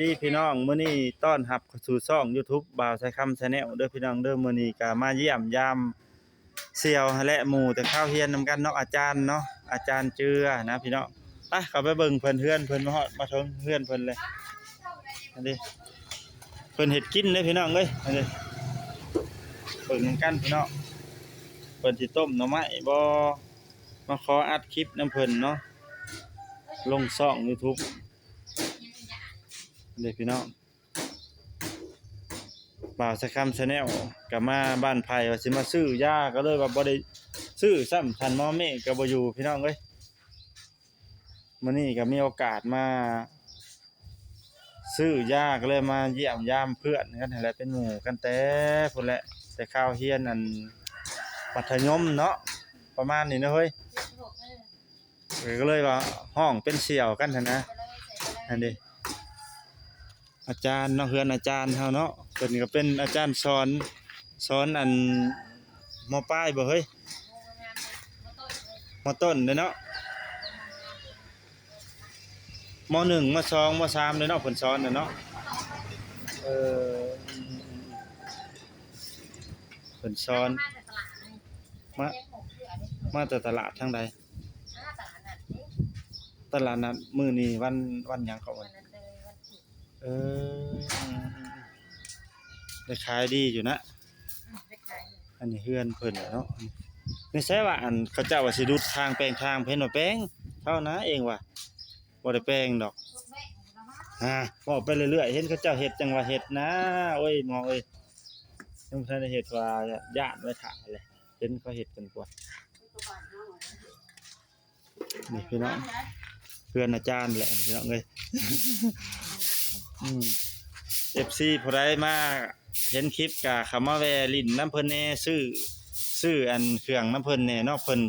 ດີພີ່ນ້ອງ ມື້ນີ້ຕ້ອນຮັບເຂົ້າສູ່ຊ່ອງ YouTube ບ່າວສາຍຄຳ Channel ເດີພີ່ນ້ອງເດີ. ມື້ນີ້ກໍມາຢ້ຽມຢາມສ່ຽວຫັ້ນແຫຼະ ໝູ່ແຕ່ຄາວຮຽນນຳກັນເນາະ ອາຈານເນາະ ອາຈານເຈືອນະພີ່ນ້ອງ. ໄປ ເຂົ້າໄປເບິ່ງເພິ່ນ ເຮືອນເພິ່ນ ມາຮອດມາເຖິງເຮືອນເພິ່ນເລີຍ. ອັນນີ້ເພິ່ນເຮັດກິນເດ້ພີ່ນ້ອງເອີຍ. ອັນນີ້ເບິ່ງນຳກັນພີ່ນ້ອງ ເພິ່ນຊິຕົ້ມໜໍ່ໄມ້ບໍ່ ມາຂໍອັດຄລິບນຳເພິ່ນເນາະ ລົງຊ່ອງ YouTube ເດ້ພີ່ນ້ອງ. ບ່າວສາຍຄຳ Channel ກໍມາບ້ານໄຜ່ວ່າຊິມາຊື້ຢາ ກໍເລີຍວ່າບໍ່ໄດ້ຊື້ຊ້ຳ ທ່ານໝໍເມກກໍບໍ່ຢູ່ພີ່ນ້ອງເອີຍ. ມື້ນີ້ກໍມີໂອກາດມາຊື້ຢາ ກໍເລີຍມາຢ້ຽມຢາມເພື່ອນກັນຫັ້ນແຫຼະ ເປັນໝູ່ກັນແຕ່ພຸ້ນແຫຼະ ແຕ່ຄາວຮຽນອັນມັດທະຍົມເນາະ ປະມານນີ້ເນາະເຮີ້ຍ. ກໍເລີຍວ່າຮ້ອງເປັນສ່ຽວກັນຫັ້ນນະ. ອັນນີ້ອາຈານເນາະ ເຮືອນອາຈານເຮົາເນາະ ເພິ່ນກໍເປັນອາຈານສອນ ສອນອັນ ມ.ປາຍບໍ່ເຮີ້ຍ ມ.ຕົ້ນເດ້ເນາະ ມ.ໜຶ່ງ ມ.ສອງ ມ.ສາມ ເດ້ເນາະ ເພິ່ນສອນນະເນາະ. ເອີ ເພິ່ນສອນ ມາ ມາແຕ່ຕະຫຼາດທາງໃດ? ຕະຫຼາດນັດ ມື້ນີ້ວັນ ວັນຫຍັງເກາະ? ເອີ ໄດ້ຂາຍດີຢູ່ນະ. ອັນນີ້ເຮືອນເພິ່ນເນາະ. ໃນໃສວ່າອັນເຂົາເຈົ້າວ່າຊິດຸດທາງແປງທາງ ເພິ່ນວ່າແປງເທົ່ານະເອງວ່າ ບໍ່ໄດ້ແປງດອກ. ຮະ ເວົ້າໄປເລື້ອຍໆ ເຫັນເຂົາເຈົ້າເຮັດຈັ່ງວ່າເຮັດນະ. ໂອ້ຍ ໝໍເອີຍ ຍັງບໍ່ທັນໄດ້ເຮັດວ່າຢ້ານໄວ້ຖ້າແຫຼະ ເຫັນເຂົາເຮັດກັນກວ່າ. ນີ້ພີ່ນ້ອງ ເຮືອນອາຈານແຫຼະພີ່ນ້ອງເອີຍ. ອືມ ເອັຟຊີ ຜູ້ໃດມາເຫັນຄລິບກໍເຂົ້າມາແວ່ຫຼິ້ນນຳເພິ່ນແດ່ ຊື້ ຊື້ອັນເຄື່ອງນຳເພິ່ນແດ່ເນາະ. ເພິ່ນ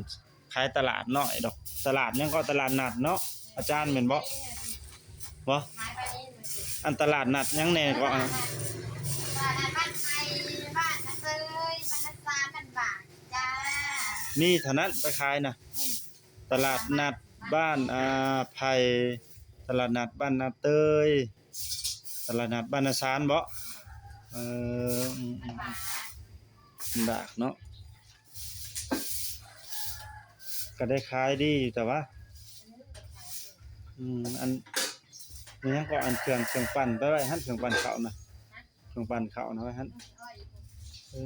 ຂາຍຕະຫຼາດນ້ອຍດອກ ຕະຫຼາດຫຍັງເກາະ ຕະຫຼາດນັດເນາະ ອາຈານແມ່ນບໍ່? ບໍ່ ອັນຕະຫຼາດນັດຫຍັງແດ່ເກາະ? ຕະຫຼາດນັດບ້ານໄຜ່ ບ້ານນາເຕີຍ ບ້ານນາຊານ ບ້ານບາກ ຈ້າ ມີເທົ່ານັ້ນໄປຂາຍນະ. ອືມ ຕະຫຼາດນັດບ້ານ ອ່າ ໄຜ່ ຕະຫຼາດນັດບ້ານນາເຕີຍ ຕະຫຼາດນັດບ້ານນາຊານບໍ? ເອີ ອືມໆໆ ລຳບາກເນາະ ກໍໄດ້ຂາຍດີຢູ່ ແຕ່ວ່າ ອືມ ອັນ ມີຫຍັງເກາະ ອັນເຄື່ອງ ເຄື່ອງປັ່ນໄປໄວ້ຫັ້ນ ເຄື່ອງປັ່ນເຂົ້ານະ. ເຄື່ອງປັ່ນເຂົ້ານະໄວ້ຫັ້ນ. ເອີ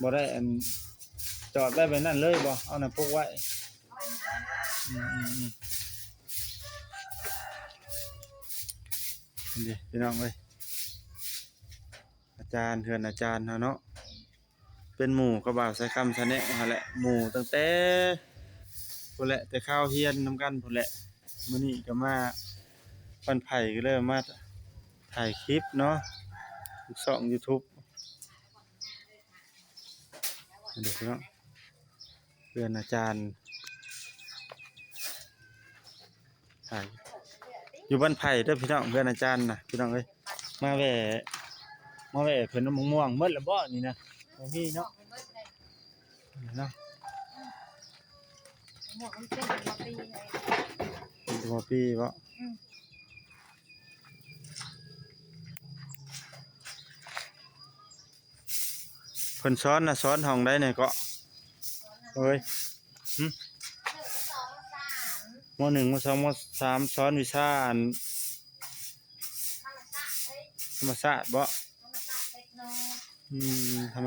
ບໍ່ໄດ້ອັນ ຈອດໄວ້ແບບນັ້ນເລີຍບໍ? ເອົານັ້ນປົກໄວ້. ອືມໆໆ ນີ້ພີ່ນ້ອງເອີຍ ອາຈານ ເຮືອນອາຈານເຮົາເນາະ. ເປັນໝູ່ກັບບ່າວສາຍຄຳ Channel ຫັ້ນແຫຼະ ໝູ່ຕັ້ງແຕ່ພຸ້ນແຫຼະ ແຕ່ຄາວຮຽນນຳກັນພຸ້ນແຫຼະ. ມື້ນີ້ກໍມາບ້ານໄຜ່ ກໍເລີຍມາຖ່າຍຄລິບເນາະ ຊ່ອງ YouTube ອັນນີ້ເນາະ ເຮືອນອາຈານ ໃຊ່ ຢູ່ບ້ານໄຜ່ເດີພີ່ນ້ອງ ເຮືອນອາຈານນະພີ່ນ້ອງເອີຍ. ມາແວ່ ມາແວ່ເພິ່ນ ມະມ່ວງໝົດແລ້ວບໍນີ້ນະ? ບໍ່ມີເນາະ ເນາະ ໝວກມັນເປັນຫົວປີເລີຍ ເປັນຫົວປີບໍ? ອືມ. ເພິ່ນສອນນະ ສອນຫ້ອງໃດແດ່ເກາະ? ໂອ້ຍ ຫຶ ມໍໜຶ່ງ ມໍສອງ ມໍສາມ ສອນວິຊາອັນ ທຳມະຊາດບໍ? ອືມ.